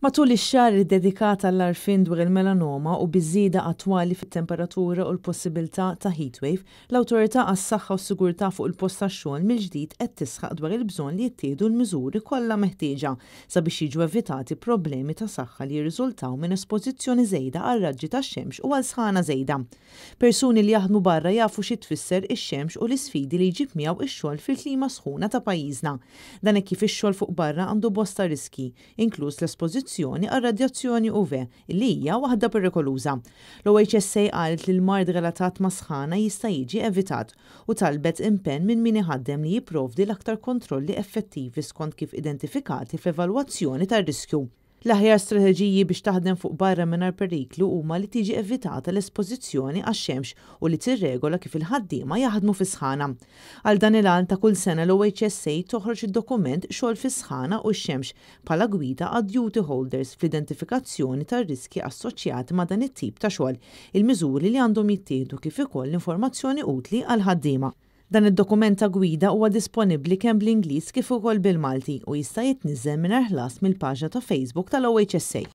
Matul ix-xahar iddedikat għall-għarfien dwar il-melanoma u biż-żieda attwali fit-temperatura u l-possibilità ta' heatwave, l-Awtorità għas-Saħħa u s-Sigurtà fuq il-Post tax-Xogħol mill-ġdid qed tisħaq dwar il-bżonn li jittieħdu l-miżuri kollha meħtieġa sabiex jiġu evitati problemi ta' saħħa li jirriżultaw minn espożizzjoni żejda għar-raġġi tax-xemx u għal sħana żejda. Persuni li jaħdmu barra jafu xi tfisser ix-xemx u l-isfidi li jġib miegħu x-xogħol fil-klima sħuna ta' pajjiżna. Dan hekk kif ix-xogħol fuq barra għandu bosta riskji, inkluż l-espożizzjoni għar-radjazzjoni UV, li hija waħda perikoluża. L-OHSA qalet li l-mard relatat mas-sħana jista' jiġi evitat u talbet impenn minn min iħaddem li jipprovdi l-aktar kontrolli effettivi skont kif identifikati fl-evalwazzjoni tar-riskju. L-aħjar strateġiji biex taħdem fuq barra mingħajr periklu huma li tiġi evitata l-espożizzjoni għax-xemx u li tirregola kif il-ħaddiema jaħdmu fis-sħana. Għal dan il-għan ta' kull sena l-OHSA toħroġ id-dokument Xogħol fis-Sħana u x-Xemx bħala gwida għad-duty holders fl-identifikazzjoni tar-riskji assoċjati ma' dan it-tip ta' xogħol, il-miżuri li għandhom jittieħdu kif ukoll l-informazzjoni utli għall-ħaddiema. Dan id-dokument ta' gwida huwa disponibbli kemm bl-Ingliż kif ukoll bil-Malti u jista' jitniżżel mingħajr ħlas mill-paġna ta' Facebook tal-OHSA.